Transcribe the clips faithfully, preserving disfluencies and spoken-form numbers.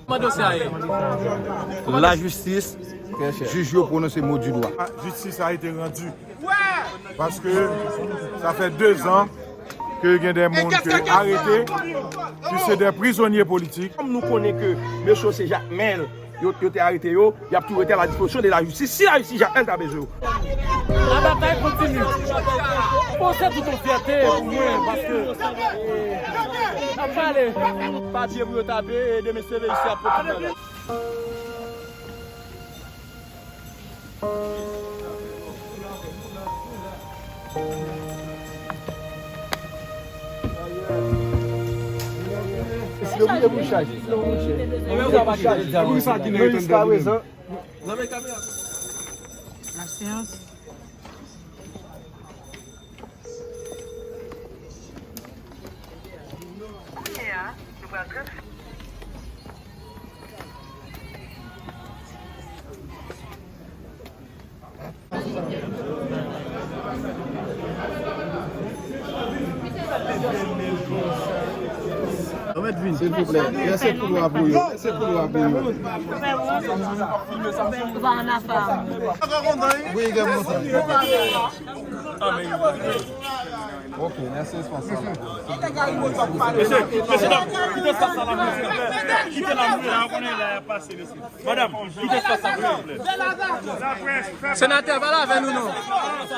Kòman dosye a ye? Lajistis, jij yo pwononse mo di dwa. Justice a été rendue. Paske sa fè de zan ke gen de moun ke arete, ki se de prizonye politik. Kòm nou konnen ke mesye yo se jakmèl, yo, yo te arete yo, y ap toujou rete a la dispozisyon de la jistis. Si la jistis jakmèl ta bezwen yo. La bataille continue. Bon, c'est toute une fierté pour moi parce que, eh, n ap pale. Papye pou yo tape, e de mesye reyisi ap pote bagay. La séance. Silvouplè, lèse koulwa pou yo, lèse koulwa pou yo. Wi, gen moun sa. Ok, lèse espas sa. Mesye, mesye dam, kite espas sa la, mesye. Kite la, nou la, konnen la, y ap pase, mesye. Madanm, kite espas sa, silvouplè. Senatè, pale avè nou non.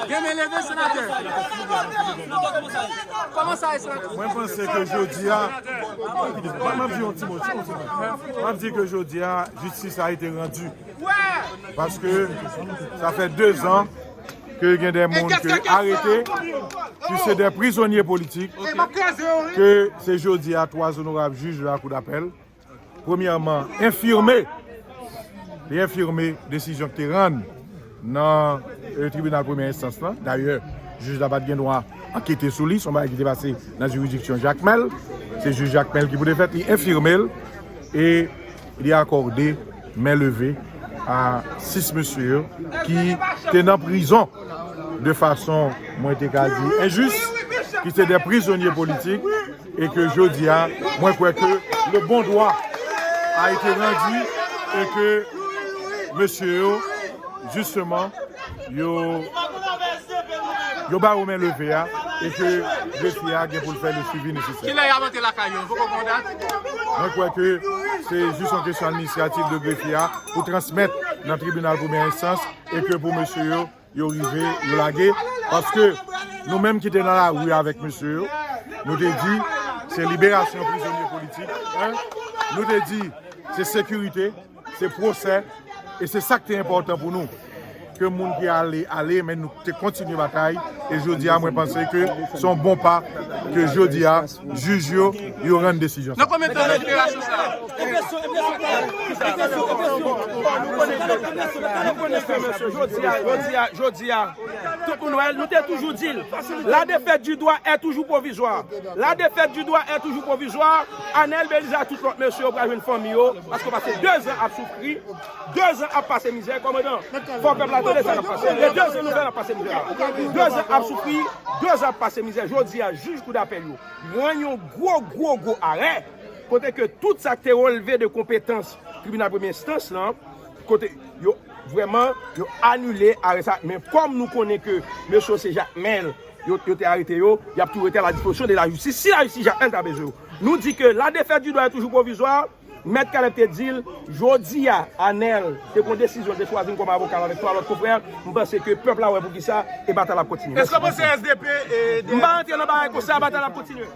Gen men leve, senatè. Kòman sa ye, senatè? Mwen panse ke jodi a, m ap di yon ti mo, ti mo, ti mo. M ap di ke jodi a, justice a été rendue. Paske sa fè de zan ke gen de moun ke arete, ki se de prizonye politik, ke se jodi a twa onorab jij de la Cour d'appel, premyèman, enfime, li enfime desizyon ki te rann nan, eh, tribinal premyè enstans lan. Dayè, jij la pa t gen dwa ankete sou li, se yon bagay ki te pase nan jiridiksyon Jakmèl. Se jij Jakmèl ki pou te fèt, li enfime l e li akòde men leve a sis mesye yo ki te nan prizon de fason, mwen te ka di, enjis, ki se de prizonye politik, e ke jodi a, mwen kwè ke le bon droit a été rendu e ke mesye yo, jisteman, yo, yo ba yo men leve a, e ke grefye a gen pou l fè le suivi nesesè. Kilè y ap antre lakay yo? Poko gon dat? Mwen kwè ke se jis yon kesyon administratif de grefye a pou transmèt nan tribinal premyè enstans e ke pou mesye yo, yo rive, yo lage. Paske nou menm ki te nan lari avèk mesye yo, nou te di se liberasyon prizonye politik, en. Nou te di se sekirite, se pwosè, e se sa k te enpòtan pou nou. Ke moun ki ale, ale, men nou te kontinye batay, e jodi a, mwen panse ke se yon bon pa, ke jodi a, jij yo, yo rann desizyon sa. Nan konbyen tan liberasyon sa? Nou konnen se mesye, jodi a, jodi a, jodi a, tout moun wè l, nou te toujou di l, la défaite du droit est toujours provisoire. La défaite du droit est toujours provisoire. Anèl Belize a tout lòt mesye yo pral jwenn fanmi yo, paske yo pase de zan ap soufri, de zan ap pase mizè, kòmandan. Fò pèp la tande sa k ap pase. E de zan nou fè n ap pase mizè la. De zan ap soufri, de zan ap pase mizè. Jodi a, jij koudapèl yo rann yon gwo, gwo, gwo arè, kote ke tout sa k te relve de konpetans tribinal premye enstans lan, kote yo vrèman, yo anile arè sa. Men kòm nou konnen ke mesye yo se jakmèl, yo, yo te arete yo, y ap toujou rete a la dispozisyon de la jistis. Si la jistis jakmèl ta bezwen yo, nou di ke la défaite du droit est toujours provisoire. Mèt Caleb te di l, jodi a, Anèl te pran desizyon, te chwazi m kòm avoka l avèk twa lòt konfrè, m panse ke pèp la wè poukisa, e batay la ap kontinye. Èske w panse S D P e... M pa rantre nan bagay konsa, batay la ap kontinye.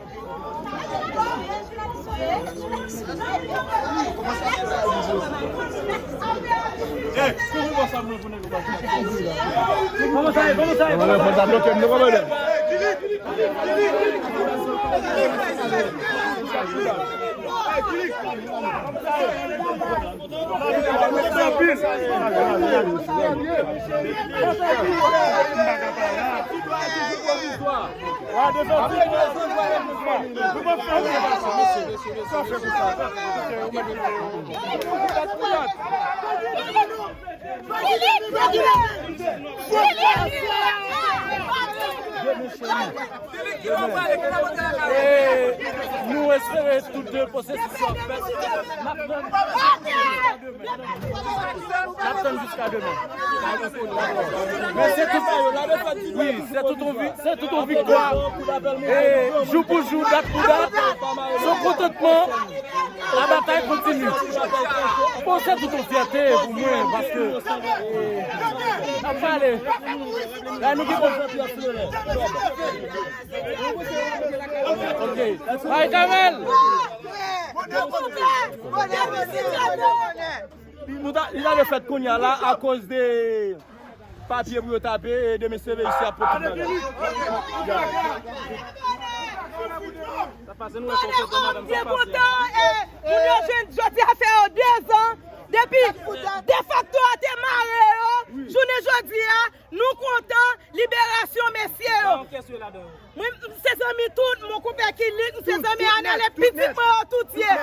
Nou espere tout de pwosesis yo ap fèt. N ap tann, n ap tann jiska demen. Men se tout, wi, se tout yon vi-, se tout yon viktwa. E jou pou jou, dat pou dat, se yon kontantman. Labatay kontinye. Bon, se tout yon fyète pou mwen, paske, e, n ap pale. La, nou gen bon. Ok. Ay, Kamel! Nou ta, li ta dwe fèt kounye a la akoz de papye pou yo tape e de mesye veyisye ap pran tout bagay. Sa pase, nou wè kòm madanm sa pase. Byen kontan, e, moun yo jwenn jodi a fè yo dezan depi defakto a te mare yo. Jounen jodi a, nou kontan liberasyon mesye yo. Mwen, m se zanmi tout, mon konpè Kilik, m se zanmi Anèl, e pitit mwen yo tout ye.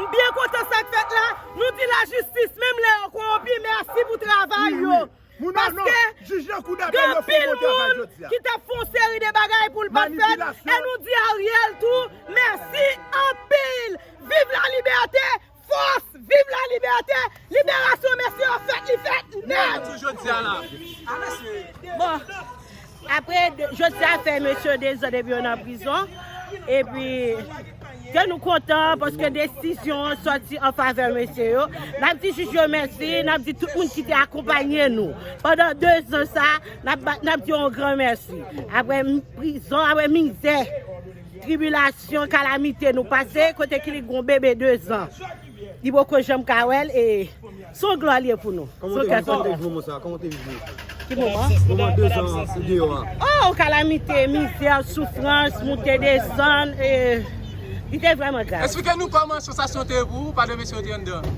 M byen kontan sa k fèt la. Nou di lajistis, menm lè yo kowonpi, mèsi pou travay yo. Paske gen anpil moun ki t ap fè yon seri de bagay pou l pa t fèt, e nou di Ariel tou, mèsi anpil. Viv la libète! Fòs! Viv la libète! Liberasyon mesye yo fèt, li fèt nèt! Bon, apre, de- jodi a fè mesye yo dezòd epi yo nan prizon. Epi, ke nou kontan paske desizyon an sòti an favè mesye yo. N ap di jij yo mèsi, n ap di tout moun ki te akonpanye nou pandan dezan sa, n ap ba- n ap di yon gran mèsi. Apre m- prizon, apre mizè, tribilasyon, kalamite nou pase, kote ki li gon bebe dezan. Li poko janm ka wè l, e se yon glwa li ye pou nou. Kòman w te viv moman sa? Kòman w te viv moman sa? Ki moman? Moman dezan ou deyò a. Oh, kalamite, mizè, soufrans, moute desann, e li te vrèman grav. Eksplike nou kòman sansasyon te ye pou ou, pandan mesye yo te anndan.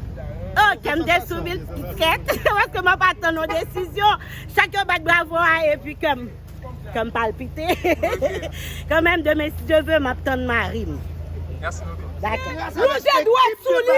Oh, kè m te sou mil kèt, paske m ap atann yon desizyon. Chak yo bat bravo a, epi kè m Kè m palpite. Kanmenm, demen, si Dye ve, m ap tann mari m. Dakò. Lonje dwèt sou li.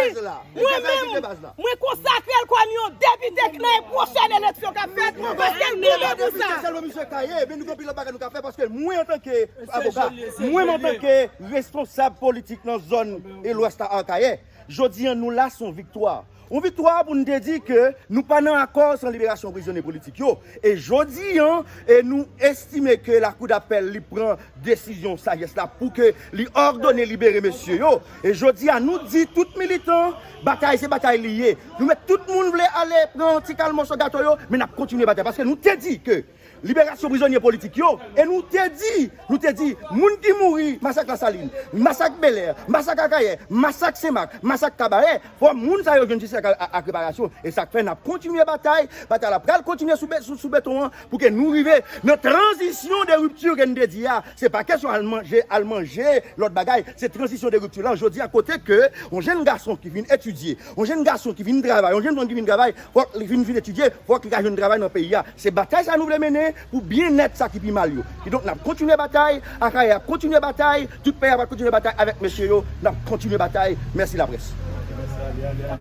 Mwen menm, mwen konsakre l kòm yon depite nan pwochèn eleksyon k ap fèt, paske l goumen pou sa. Sèlman misye ka ye, men nou gen anpil lòt bagay nou ka fè, paske mwen, antanke avoka, mwen menm, antanke responsab politik nan zòn e lwès la Akayè, jodi a, nou la, se yon viktwa. Yon viktwa pou n te di ke nou pa nan akò san liberasyon prizonye politik yo. E jodi a, e nou estime ke Lakou dapèl li pran desizyon sajès la pou ke li òdone libere mesye yo. E jodi a, nou di tout militan, batay se batay li ye. Nou mèt tout moun vle ale pran ti kal mòso gato yo, men n ap kontinye batay. Paske nou te di ke liberasyon prizonye politik yo, e nou te di, nou te di, moun ki mouri, masak Lasalin, masak Bèlè, masak Akayè, masak Senmak, masak Kabarè, fò moun sa yo jwenn jistis ak, ak, ak reparasyon. E sa k fè n ap kontinye batay, batay la pral kontinye sou be-, sou, sou beton an, pou ke nou rive nan tranzisyon de ripti ke n te di a. Se pa kesyon al manje, al manje, lòt bagay, se tranzisyon de ripti la. Jodi a, kote ke yon jenn gason ki vin etidye, yon jenn gason ki vin travay, yon jenn fanm ki vin travay, fòk li vin, vin etidye, fòk li ka jwenn travay nan peyi a. Se batay sa nou vle mennen pou byennèt sa ki pi mal yo. Kidonk, n ap kontinye batay, Akayè ap kontinye batay, tout peyi a va kontinye batay avèk mesye yo, n ap kontinye batay. Mèsi laprès.